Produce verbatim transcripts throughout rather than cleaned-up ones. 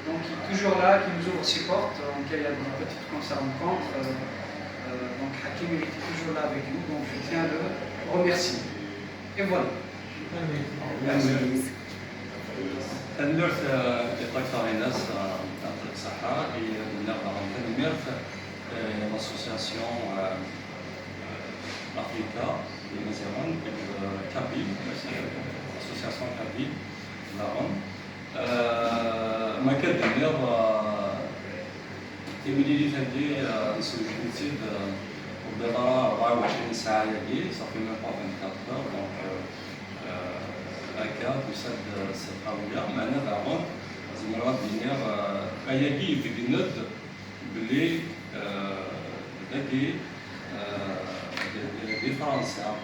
Donc, qui est toujours là, qui nous ouvre ses portes en cas il y a des petites qu'on se rencontre. Euh, euh, donc, Hakim, il était toujours là avec nous, donc je tiens à le remercier. Et voilà. Merci. Tanemmirt, euh, i Ṭṭakter Inas, euh, Ṭṭakter Saḥa, i d-nniɣ daɣen tanemmirt, euh, l'association, euh, euh, Africa, les Mazawan, et, euh, Kabyle, euh, l'association Kabyle, daɣen. Euh, ma akka d-nniɣ, euh, timlilit-agi, euh, nessewjed-itt-id, euh, ur wwiḍ ara rebɛa u ɛecrin ssaɛa-agi, ça fait même pas vingt-quatre heures, donc, euh, euh, akka, tusa-d, euh, s lqawla, meɛna daɣen, zemreɣ ad d-iniɣ, euh, ayagi ibeggen-d belli, euh, dagi, euh, di, di, di Fransa,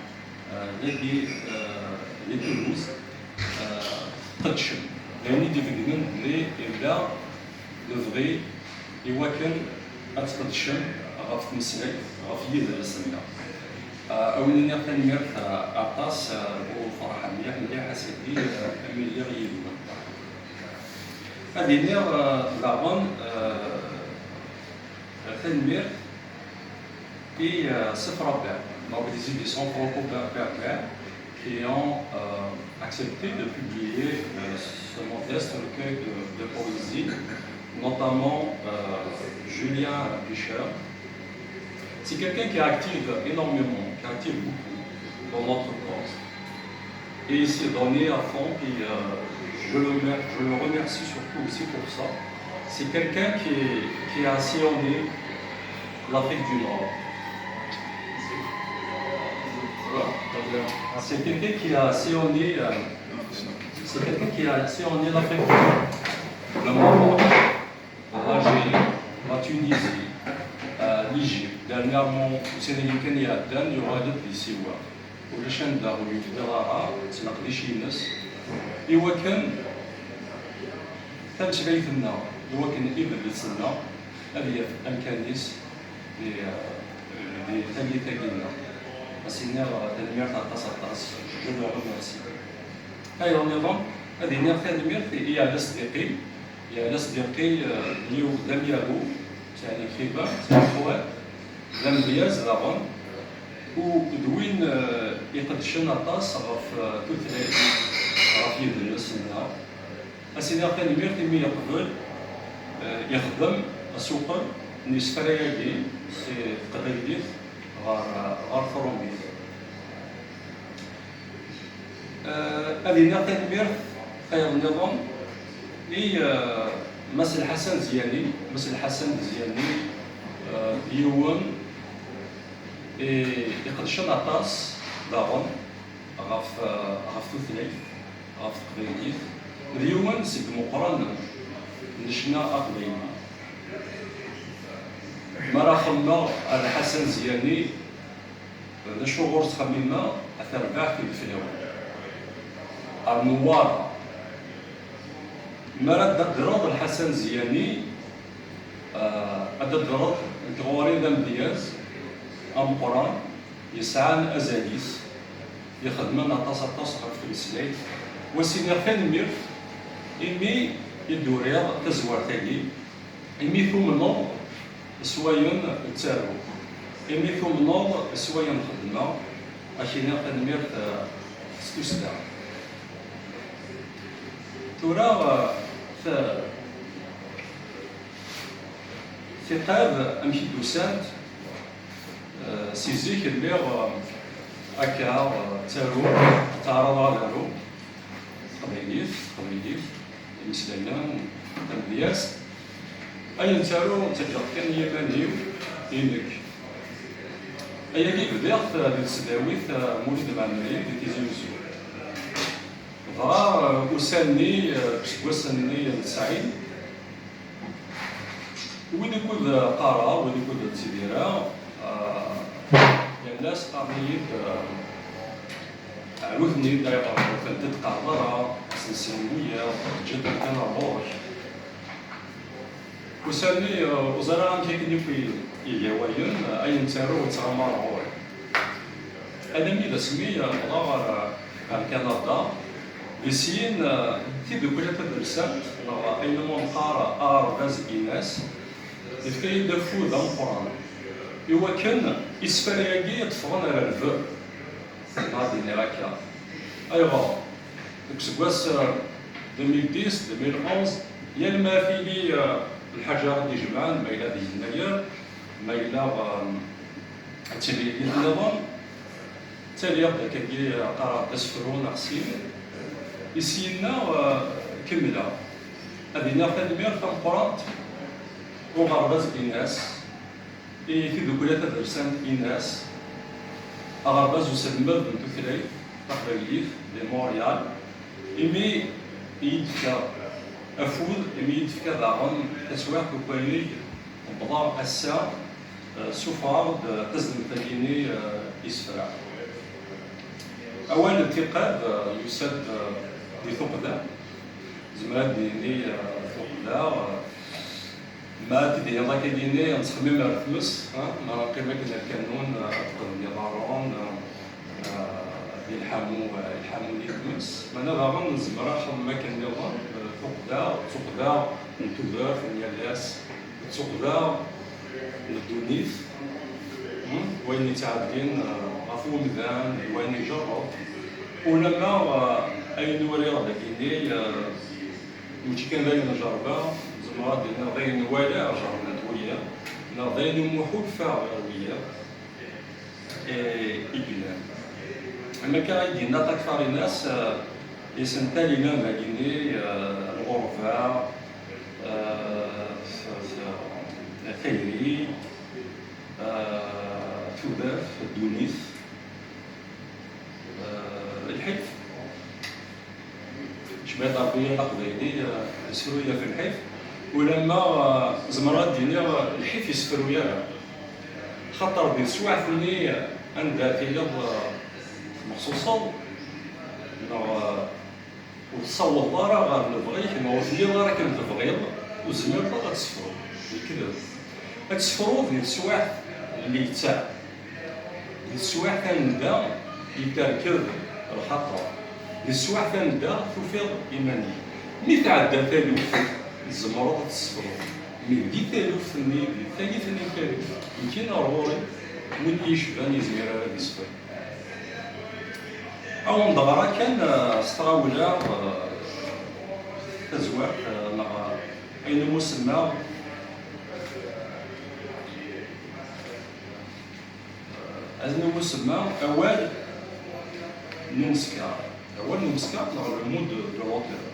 euh, dagi, euh, di Toulouse, euh, qedcen. D ayen i d-ibeggnen belli yella lebɣi i wakken ad tqedcem ɣef tmeslayt, ɣef yidles-nneɣ. Euh, a wen-iniɣ tanemmirt, euh, aṭas, euh, u ferḥeɣ mliḥ, mliḥ ass-agi, euh, mi lliɣ yid-wen. Ad iniɣ, euh, daɣen, euh, tanemmirt i, euh, Sef Rabeɛ, donc les éditions franco-berbères, qui ont, euh, accepté de publier, euh, ce modeste recueil de, de poésie, notamment, euh, Julien Picher. C'est quelqu'un qui active énormément, qui active beaucoup dans notre cause. Et il s'est donné à fond, et, euh, je le, mer- je le remercie surtout aussi pour ça. C'est quelqu'un qui, qui a sillonné l'Afrique du Nord. Voilà. C'est quelqu'un qui a sillonné, euh, c'est quelqu'un qui a sillonné l'Afrique du Nord, le Maroc, l'Algérie, la Tunisie, euh, l'Égypte. Dernièrement, ussan-agi kan iɛeddan, yuɣal-d di Siwa. Ulac anda ur yebdiḍ ara s leqdic-ines, i wakken tameslayt-nneɣ, i wakken idles-nneɣ ad yaf amkan-is di, di tallit-agi-nneɣ. Ad s-iniɣ tanemmirt aṭas, aṭas, je le remercie. Ayen nniḍen, ad iniɣ tanemmirt i Ɛla Sdiqi. Ɛla Sdiqi, eh, d yiw-, d amyaru, c'est un écrivain, c'est un poète, d amedyaz daɣen, u d win, eh, iqeddcen aṭas ɣef, eh, tutlayt, ɣef yidles-nneɣ. Ad s-iniɣ tanemmirt imi yeqbel, eh, yexdem asuqel n yisefra-agi si teqbaylit ɣer, ɣer trumit. Eh, ad iniɣ tanemmirt tayeḍ nniḍen i, eh, Mass Lḥasan Zyani. Mass Lḥasan Zyani, eh, d yiwen i iqedcen aṭas daɣen ɣef, eh, ɣef tutlayt, ɣef teqbaylit. D yiwen seg imeqqranen n ccna aqbayli. Mi ara xemmeɣ ar Lḥasan Zyani, d acu ɣur-s xemmimeɣ? A tarbaɛt n yideflawen. Ar Newwara. Mi ara d-teddreḍ Lḥasan Zyani, ah, ad d-teddreḍ nekk ɣur-i d amedyaz ameqqran, yesɛan azal-is, ixedmen aṭas, aṭas ɣef tmeslayt. Wa s-iniɣ tanemmirt imi i d-turiḍ tazwart-agi. Imi tumneḍ s wayen ttaruɣ, imi tumneḍ s wayen xeddmeɣ, ad k-iniɣ tanemmirt, eh, s tussda. Tura, eh, t-, tiṭ-ad amek i d-usant, eh, si zik lliɣ, eh, akka, eh, ttaruɣ, ttaɛraḍeɣ ad aruɣ s teqbaylit, s teqbaylit. Imeslayen, tamedyazt. Ayen ttaruɣ, ttaǧǧaɣ-t kan i yiman-iw, i nekk. Ayagi bdiɣ-t di tesdawit, eh, Mulud Mɛemmri di Tizi Uzzu. Dɣa, eh, ussan-nni, eh, deg useggas-nni n tesɛin, wid ukud qqareɣ, wid ukud ttidireɣ, eh, yal ass qqaren-iyi-d, eh, Ɛruten-id ayɣer ur tent-id-qqareḍ ara, asensi n wiyaḍ, ǧǧet kan ar ɣur-k. Ussan-nni, eh, ur ẓriɣ amek akken akk i, iga wayen, eh, ayen ttaruɣ ur ttɣama ara ɣur-i. Alammi d asmi, eh, wwḍeɣ ɣer, eh, ɣer Kanada, di syin, eh, tidukkla tadelsant, Ayen umi neqqar aɣerbaz Inas, yefka-yi-d afud d ameqqran i wakken isefra-agi ad d-ffɣen ar rrbeḥ. Ad d-iniɣ akka. Ayɣer? Deg useggas, euh, deux mille dix, deux mille onze, yal ma tili, euh, lḥaǧa i d-ijemɛen, ma yella d yennayer, ma yella, euh, d timlilit nniḍen, ttaliɣ-d akkagi, qqareɣ-d asefru neɣ sin, i syenna, euh, kemmleɣ. Ad iniɣ tanemmirt tameqqrant i uɣerbaz Inas, i tidukla tadersant Inas, aɣerbaz uselmed n tutlayt taqbaylit di Montréal, imi i yi-d-tefka afud, imi i yi-d-tefka daɣen taswiɛt n ukayeg wwḍeɣ ass-a, eh, ssufɣeɣ-d, eh, tazdemt-agi-nni, eh, isefra. Awal n tiqqad, eh, yusa-d, eh, di tuqqda. Zemreɣ ad d-nini, eh, tuqqda, eh, ma ad d-tiniḍ akkagi-nni, nettxemmim ar tmes, eh, ma neqqim akken rkanun, eh, ad qqden iḍarren, eh, eh, di lḥamu, eh, lḥamu-nni n tmes. Meɛna daɣen nezmer ad nxemmem akken nniḍen, eh, tuqqda, d tuqqda n tudert n yal ass, d tuqqda n ddunit, hmm, wayen yettɛeddin, eh, ɣef umdan, d wayen ijerreb. Ulamma, eh, ayen uriɣ dagi-nni, eh, mačči kan d ayen jerrbeɣ, zemreɣ ad d-iniɣ d ayen walaɣ jerrben-t wiyaḍ, neɣ d ayen umi ḥulfaɣ ɣer wiyaḍ, eh, i yellan. Am akka i d-yenna Takfarinas, eh, isental ilan dagi-nni, eh, lɣerba, eh, s-, s-, tayri, eh, tudert, ddunit, eh, lḥif. Cmiṭ Ṛebbi a Aqbayli, eh, isefruy ɣef lḥif. Ulamma, eh, zemreɣ ad d-iniɣ, eh, lḥif isefruy ara. Xaṭer di teswiɛt-nni anda tiliḍ, eh, tmeḥsuseḍ, neɣ, eh, ur tessawḍeḍ ara ɣer lebɣi-k, neɣ ur telliḍ ara akken tebɣiḍ, ur tezmireḍ ara ad tessefruḍ. D lekdeb. Ad tessefruḍ di teswiɛt n littseɛ. Di teswiɛt anda i terked lxaṭer, di teswiɛt anda tufiḍ iman-ik. Mi tɛedda taluft, tzemreḍ ad tessefruḍ. Mi di taluft-nni, di tallit-nni n taluft, nekkini ar ɣur-i, win i yecban yezmir ara d-isefru. Ad wen-d-ɣreɣ kan, eh, s tɣawla, eh, tazwart, eh, neɣ ayen umi semmaɣ, eh, ayen umi semmaɣ awal n umeskar. Awal n umeskar neɣ le mot de, de l'auteur.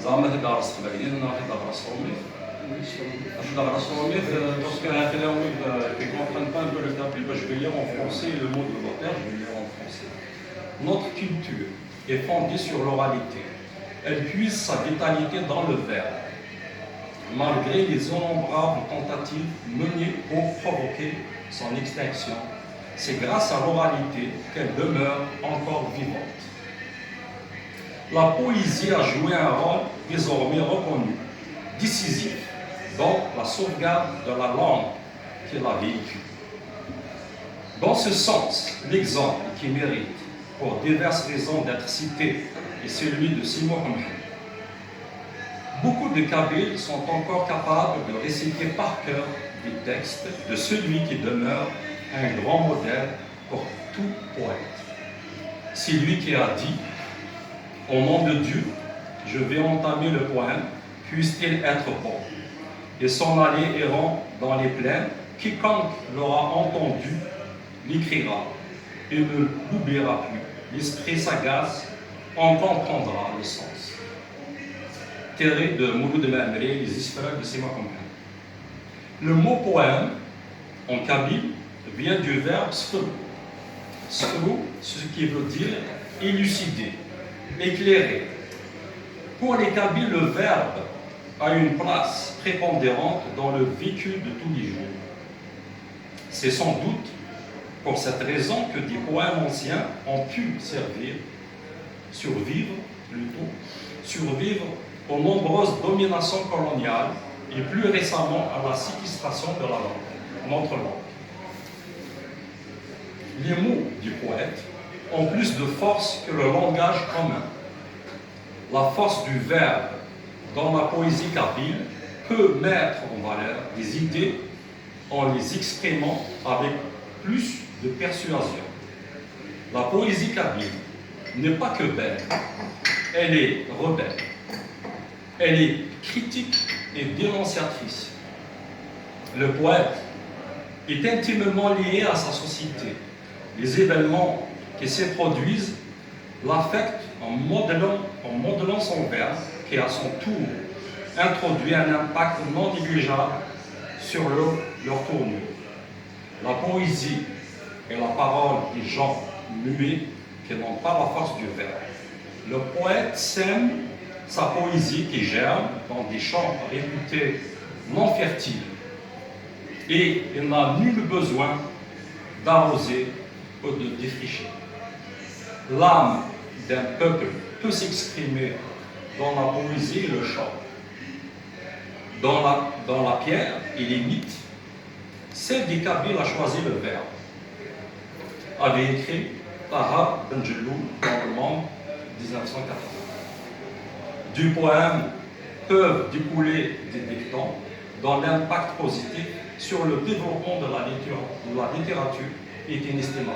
Ẓer ma t-id-ɣer s teqbaylit neɣ t-id-ɣer s trumit. Ma t-id-ɣer s trumit, eh, parce que, ah, tella wid, eh, qui comprennent pas un peu le kabyle, bah, je vais lire en français le mot de l'auteur, je vais lire en français. Notre culture est fondée sur l'oralité. Elle puise sa vitalité dans le verbe. Malgré les innombrables tentatives menées pour provoquer son extinction, c'est grâce à l'oralité qu'elle demeure encore vivante. La poésie a joué un rôle désormais reconnu, décisif, dans la sauvegarde de la langue qu'elle a véhiculée. Dans ce sens, l'exemple qui mérite, pour diverses raisons, d'être cité est celui de Seymour Hamham. Beaucoup de Kabyles sont encore capables de réciter par cœur des textes de celui qui demeure un grand modèle pour tout poète. C'est lui qui a dit : « Au nom de Dieu, je vais entamer le poème, puisse-t-il être bon. Et s'en aller errant dans les plaines, quiconque l'aura entendu l'écrira et ne l'oubliera plus. L'esprit sagace en comprendra le sens. » Tiré de Mouloud Mammeri, Les Isfra de Seymour Hamham. Le mot poème, en kabyle, vient du verbe sfru. Sfru, ce qui veut dire élucider, éclairer. Pour les Kabyles, le verbe a une place prépondérante dans le vécu de tous les jours. C'est sans doute pour cette raison que des poèmes anciens ont pu servir, survivre plutôt, survivre aux nombreuses dominations coloniales et plus récemment à la séquestration de la langue, notre langue. Les mots du poète ont plus de force que le langage commun. La force du verbe dans la poésie kabyle peut mettre en valeur des idées en les exprimant avec plus de persuasion. La poésie kabyle n'est pas que belle, elle est rebelle, elle est critique et dénonciatrice. Le poète est intimement lié à sa société. Les événements qui s'y produisent l'affectent en modelant, en modelant son verbe qui, à son tour, introduit un impact non négligeable sur leur, leur tournure. La poésie est la parole des gens muets qui n'ont pas la force du verbe. Le poète sème sa poésie qui germe dans des champs réputés non fertiles et il n'a nul besoin d'arroser ou de défricher. L'âme d'un peuple peut s'exprimer dans la poésie et le chant. Dans la, dans la pierre et les mythes, celle des Kabyles a choisi le verbe, avait écrit Taha Bendjelloul dans Le Monde dix-neuf cent quatre-vingts. Du poème peuvent découler des dictons dont l'impact positif sur le développement de la littéra-, de la littérature est inestimable.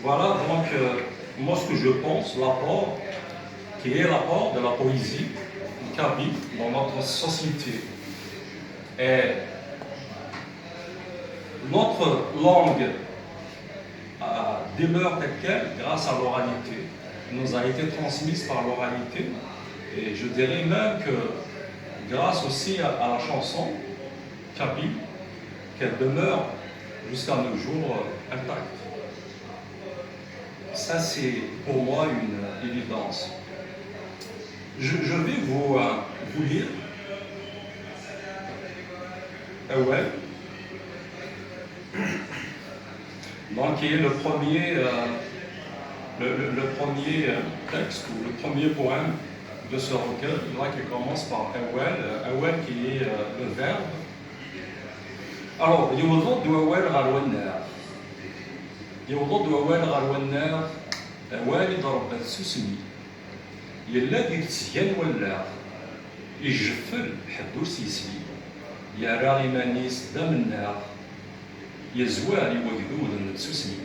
Voilà donc, euh, moi ce que je pense, l'apport, qui est l'apport de la poésie kabyle dans notre société. Et notre langue, euh, demeure telle qu'elle grâce à l'oralité, nous a été transmise par l'oralité, et je dirais même que grâce aussi à, à la chanson kabyle, qu'elle demeure jusqu'à nos jours, euh, intacte. Ça, c'est pour moi une évidence. Je, je vais vous, euh, vous lire Awal, donc, qui est le premier, euh, le, le- le premier, euh, texte ou le premier poème de ce recueil, là, qui commence par Awal, euh, Awal qui est, euh, le verbe. Alors, yewweḍ-d wawal ɣer wannar. Yewweḍ-d wawal ɣer wannar, awal i d-rebba tsusmi. Yella di tesga n wallaɣ, ijeffel, ḥedd ur s-yesli, yerra iman-is d amennaɣ, yezwar i wagdud n tsusmi.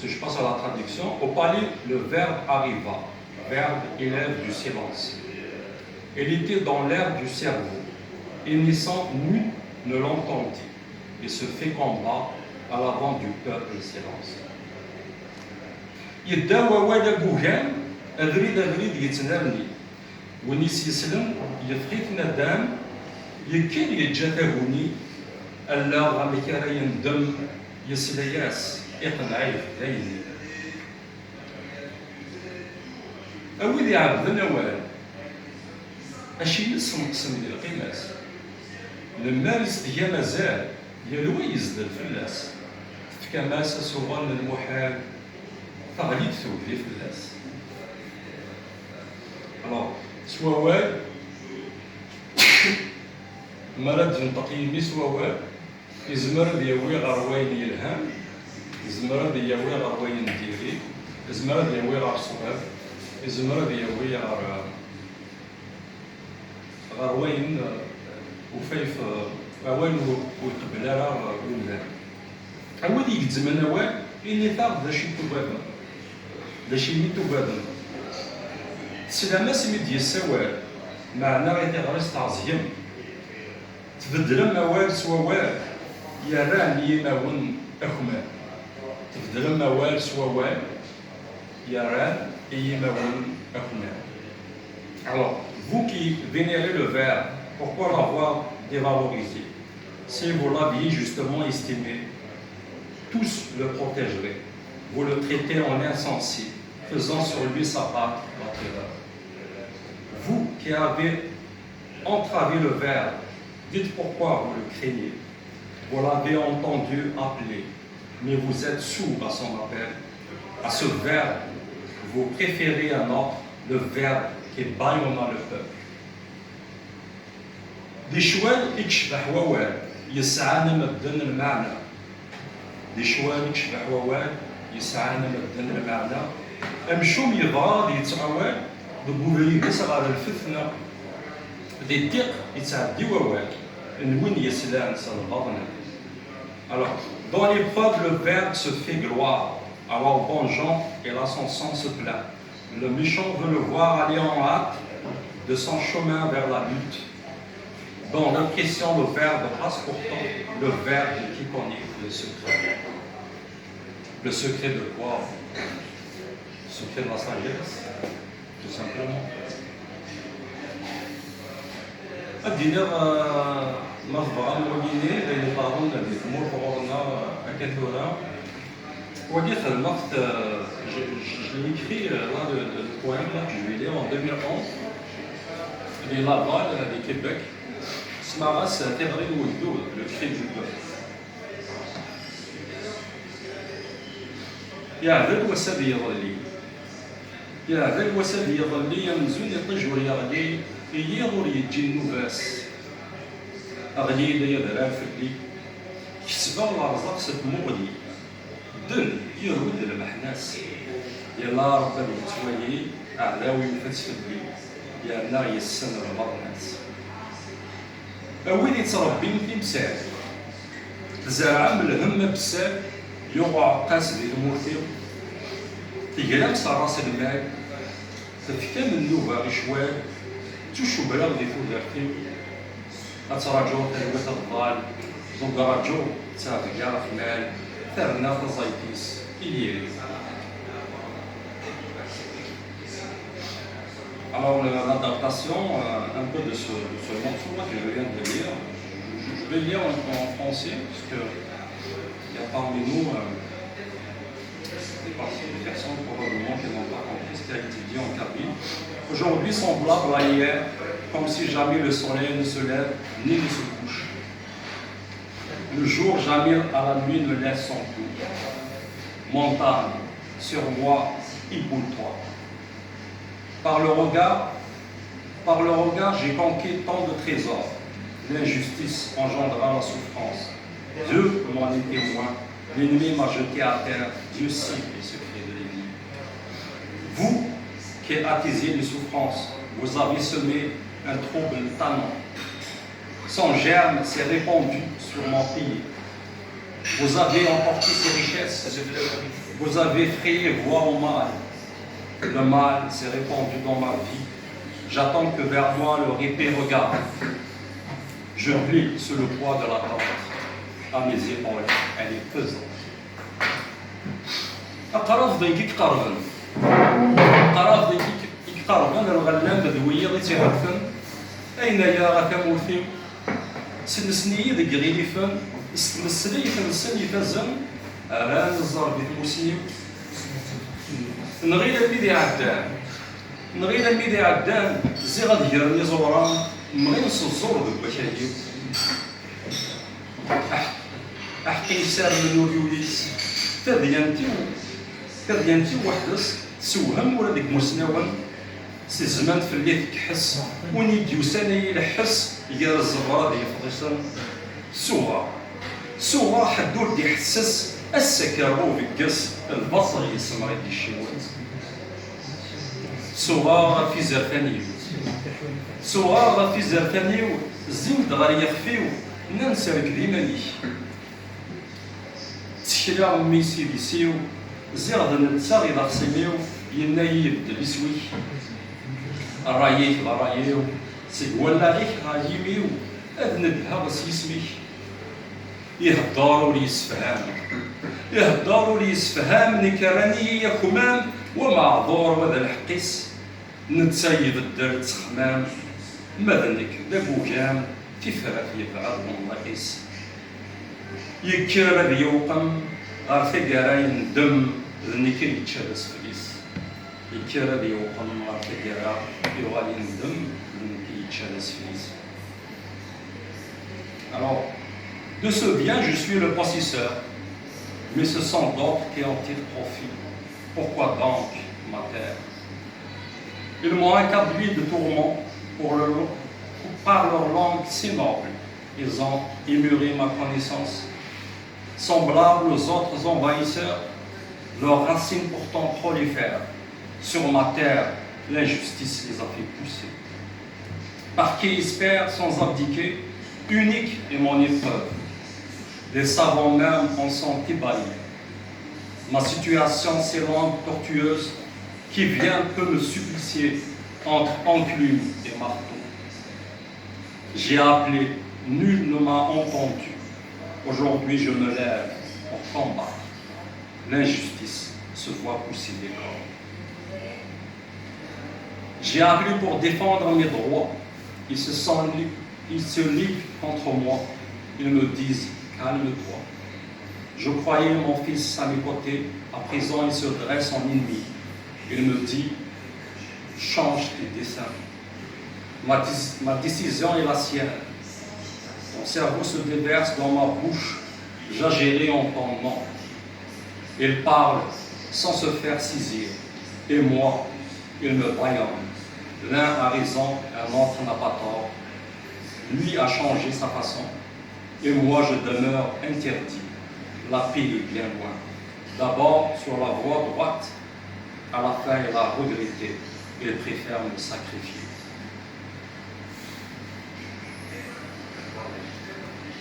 Je passe à la traduction. Au palais, le verbe arriva, verbe élève du silence. Il était dans l'air du cerveau, et naissant, nul ne l'entendit, et se féconda à l'avant du peuple silence. Yedda wawal agugam, abrid, abrid yettnerni. Win i s-yeslen, yeffeɣ-it nadam, yekker yeǧǧa taguni, allaɣ amek ara yendem, yesla-yas, iqenneɛ-it dayen. A wid iɛebbden awal, acimi tesneqsem di lqima-s? Lemmer i s-tgam azal, yal wa yezdel fell-as. Tefkam-as asuɣel n lmuḥal, teɣli-d tugdi fell-as. Alors, s wawal, mi ara d-yenṭeq yimi s wawal, yezmer ad yawi ɣer wayen yelhan, yezmer ad yawi ɣer wayen n diri, yezmer ad yawi ɣer ṣṣwab, yezmer ad yawi ɣer, ɣer wayen, uh, ufayef, uh, wayen ur, ur iqebbel ara, uh, umdan. Awid igezzmen awal, init-aɣ d acu i tugadem, d acu i tugadem. Teslam-as mi d-yessawal, meɛna i tiɣri-s tɛeẓgem. Tbeddlem awal s wawal yerran i yimawen akman. Tbeddlem awal s wawal yerran i yimawen akman. Alors, vous qui vénérez le verbe, pourquoi l'avoir dévalorisé? Si vous l'aviez justement estimé, tous le protégeraient. Vous le traitez en insensé, faisant sur lui s'abattre la terreur. Vous qui avez entravé le verbe, dites pourquoi vous le craignez. Vous l'avez entendu appeler, mais vous êtes sourd à son appel. À ce verbe, vous préférez un autre, le verbe qui bâillonna le peuple. Di ccwal i yecbeḥ wawal yesɛan am medden lmeɛna. Di ccwal i yecbeḥ wawal yesɛan am medden lmeɛna. Amcum yebɣa ad yettɣawal, Deg ubrid-is ɣer lfetna, di ddiq yettɛeddi wawal n win yeslan s lbaḍna. Alors, dans l'épreuve, le verbe se fait gloire. Alors, bon Jean et l'ascension se plaint. Le méchant veut le voir aller en hâte de son chemin vers la lutte. Dans l'oppression, le verbe passe pourtant, le verbe qui connaît le secret. Le secret de quoi? Le secret de la sagesse, tout simplement. Ad d-iniɣ, euh, ma tebɣam wagini d ayen iḍerrun di tmurt ɣur-neɣ, euh, akka tura. Wagi xedmeɣ-t, euh, je, je, je l'ai écrit, euh, là, le, le poème là que je vais lire en deux mille onze, di Laval, euh, di Québec. Semmaɣ-as Tiɣri n Wegdud, le cri du peuple. Yeɛdel wass ad yeḍli. Yeɛdel wass ad yeḍli, amzun iṭij ur yeɣli, i yiḍ ur yeǧǧi nnuba-s. Ɣli-d ay adrar fell-i, kesbeɣ lerẓaq s tmuɣli. Ddel, yerwel d lmeḥna-s. Yella Ṛebbi ad yettwali, aɛdaw yufa-tt fell-i, yerna yessen lbaḍna-s. A wid yettṛebbin timsal, tzerɛem lhemm abessal, yuɣ uɛeqqa-s di tmurt-iw. Tegram s ṛṛas lmal, tefkam nnuba i ccwal, ttucewwleɣ di tudert-iw. Ad ttraǧuɣ talwit ad tḍal, deg uraǧu ttɛebga ɣef lmal, terna taẓayt-is i yiri. Alors, le- l'adaptation, euh, un peu de ce, de ce morceau-là que je viens de lire, je, je vais lire en, en français, parce que il y a parmi nous, euh, des par- des personnes probablement qui n'ont pas compris ce qui a été dit en kabyle. Aujourd'hui semblable à hier, comme si jamais le soleil ne se lève ni ne se couche. Le jour jamais à la nuit ne laisse son coup. Montagne, sur moi, ébrouille-toi. Par le regard, par le regard, j'ai conquis tant de trésors. L'injustice engendra la souffrance. Dieu m'en est témoin. L'ennemi m'a jeté à terre. Dieu sait les secrets de l'ennemi. Vous qui attisez les souffrances, vous avez semé un trouble tannant. Son germe s'est répandu sur mon pays. Vous avez emporté ses richesses. Vous avez frayé voie au mal. Le mal s'est répandu dans ma vie. J'attends que vers moi le répit regarde. Je plie sous le poids de l'attente. À mes épaules, elle est pesante. Aqrab d nekk i iqerben. Aqrab d nekk i iqerben, lɣella d wiyiḍ i tt-iḥulfen. Ayen aya a tamurt-iw, sselsen-iyi deg iɣilifen, s tmeslayt-nsen ifazen, rran ẓẓerb i tmussni-w. Nɣil armi d iɛeddan, nɣil armi d iɛeddan, ziɣ ad gren iẓuran, mɣin s ẓẓur deg wakal-iw. Aḥ-, aḥeqqi yessarmen ur yuli-s. Tadyant-iw, tadyant-iw weḥd-s tessewhem ula deg imusnawen. Si zzman fell-i tekḥes, win i d-yusan ad yi-ileḥḥes gar zzebra d yifḍisen. Suɣeɣ, suɣeɣ ḥedd ur d-iḥesses, ass-a kerruɣ beggess, lbaṭel yessemɣi-d iciwen. Suɣeɣ ɣef izerfan-iw. Suɣeɣ ɣef izerfan-iw, zzin-d ɣer yixef-iw, nnan-d serked iman-ik. Ttekleɣ mmi-s idis-iw, ziɣ d netta i d axṣim-iw, yenna-yi-d beddel iswi-k. Ṛṛay-ik d ṛṛay-iw, seg wallaɣ-ik ɣer yimi-w, ad nedheɣ s yisem-ik. Ihedder ur yessefham. Ihedder ur yessefham, nekk rran-iyi akmam, wa meɛduṛ, wa d lḥeqq-is. Netta ibeddel ttexmam, ma d nekk d agugam, tifrat yebɛed wenḍaq-is. Yekker ad yewqem ɣer taggara, yendem, d nekk i yečča d asfel-is. Yekker ad yewqem ɣer taggara, yuɣal yendem, d nekk i yečča d asfel-is. Alors, de ce bien, je suis le possesseur, mais ce sont d'autres qui en tirent profit. Pourquoi donc ma terre? Ils m'ont accablé de tourments pour leur, par leur langue si noble. Ils ont émuré ma connaissance. Semblables aux autres envahisseurs, leurs racines pourtant prolifèrent. Sur ma terre, L'injustice les a fait pousser. Parce qu'ils espèrent sans abdiquer, unique est mon épreuve. Les savants même en sont ébahis. Ma situation si longue, tortueuse, qui vient peut me supplicier entre enclume et marteau. J'ai appelé, nul ne m'a entendu. Aujourd'hui, je me lève pour combattre. L'injustice se voit pousser des cornes. J'ai appelé pour défendre mes droits. Ils se sont li-, ils se liguent contre moi. Ils me disent, calme-toi. Je croyais mon fils à mes côtés. À présent, il se dresse en ennemi. Il me dit, change tes desseins. Ma, dé-, ma décision est la sienne. Ton cerveau se déverse dans ma bouche. J'agirai en ton nom. Il parle sans se faire saisir. Et moi, il me bâillonne. L'un a raison, un autre n'a pas tort. Lui a changé sa façon. Et moi, je demeure interdit. La paix est bien loin. D'abord sur la voie droite, à la fin, il a regretté. Il préfère me sacrifier.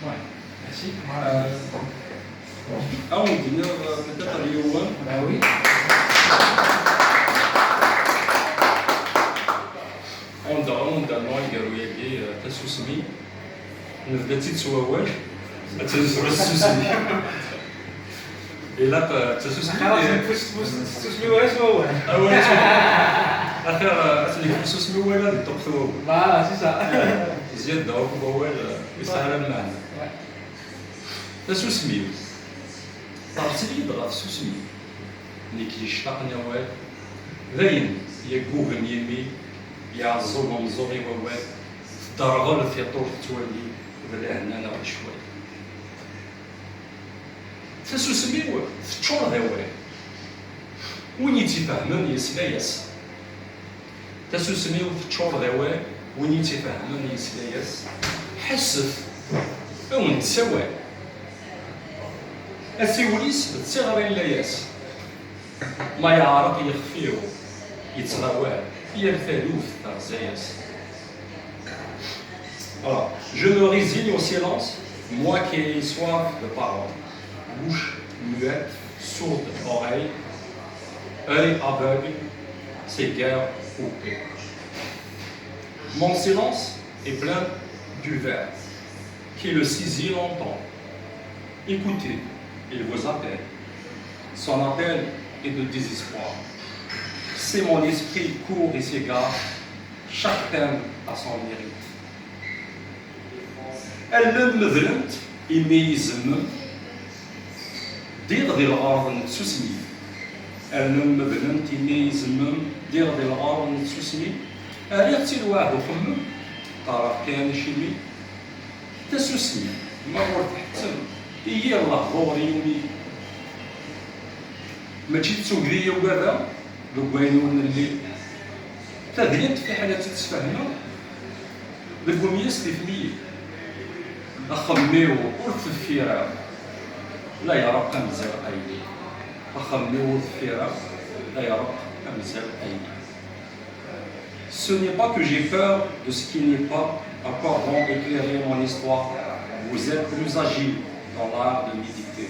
Ouais, merci. Euh, Ah, on dit, euh, peut-être à Léon, hein ? Bah oui. Anda, anda, angerru-agi, euh, tasusmi, nebda-tt-id s wawal, ad tezru tsusmi. Ilaq, euh, tasusmi. Xalaṣ, nfus, nfus, nsusmi wala s wawal. Awal, axir, euh, ad tt-nekfu s usmi wala di ṭṭuqt wawal. Voilà, c'est ça. Zzyada akk wawal, euh, yesɛa lmeɛna. Ouais. Tasusmi. Terẓ-iyi-d ɣer tsusmi. Nekk yectaqen awal. Dayen, yeggugen yimi, yeɛẓeg umeẓẓuɣ i wawal, tedderɣel tiṭ ur tettwali, d lehna neɣ d ccwal. Tasusmi-w teččur d awal. Win i tt-ifehmen yesla-yas. Tasusmi-w teččur d awal, win i tt-ifehmen yesla-yas. Ḥesset, a wen-d-tessawal. Asiwel-is d tiɣri n layas. Ma yeɛreq yixef-iw, yettɣawal, yal taluft terza-yas. Alors, je me résigne au silence, moi qui ai soif de parole. Bouche muette, sourde oreille, œil aveugle, ses guerres coupées. Mon silence est plein du ver qui le saisit longtemps. Écoutez, il vous appelle. Son appel est de désespoir. Si mon esprit court et s'égare, chaque peine a son mérite. Allen medlent imi izemmem, ddiɣ di lɣerḍ n tsusmi. Allen medlent imi izemmem, ddiɣ di lɣerḍ n tsusmi. Rriɣ-tt i lweɛd uxemmem, qqareɣ kan acimi. Tasusmi, ma ur tḥettem, i yir lehdur yumi. Mačči d tugdi i ugadeɣ deg wayen ur nelli. Tadlimt fiḥel ad tt-id-sfehmeɣ, deg umyas tifmiyin. Axemmem-iw ur t-ffireɣ, la ireqq amzal ayli. Axemmem-iw ur t-ffireɣ, la ireqq amzal ayli. Ce n'est pas que j'ai peur de ce qui n'est pas, à quoi bon éclairer mon histoire ? Vous êtes plus agile dans l'art de méditer.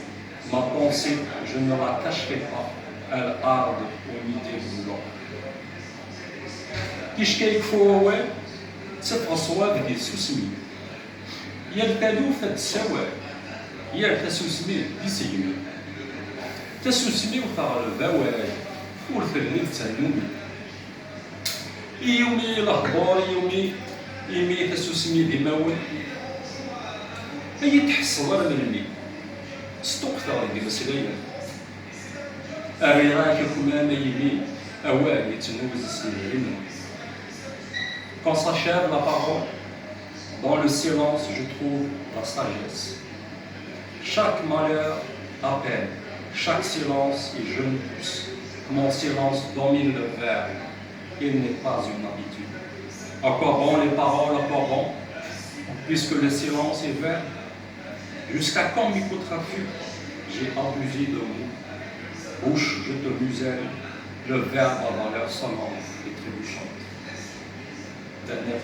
Ma pensée, je ne la cacherai pas, elle arde au milieu de l'ombre. Ticki yekfu wawal, ttafeɣ ṣṣwab di tsusmi. Yal taluft ad d-tessawal, yal tasusmi d isegmi. Tasusmi-w teɣleb awal, ur telli d tannumi. I yumi lehdur, i yumi, imi tasusmi d imawen. Ad yi-tḥesseḍ ar melmi sṭuqteɣ deg imeslayen. Rriɣ-ak akmam a yimi, awal yettnuz s idrimen. Quand s'achève la parole, dans le silence je trouve la sagesse. Chaque malheur appelle, chaque silence est jeune pousse. Mon silence domine le verbe, il n'est pas une habitude. À quoi bon les paroles, à quoi bon, puisque le silence est verbe ? Jusqu'à quand m'écouteras-tu ? J'ai abusé de mots. Bouche, je te muselle. Le Verbe avoir l'air sonnant et trébuchant. Daniel.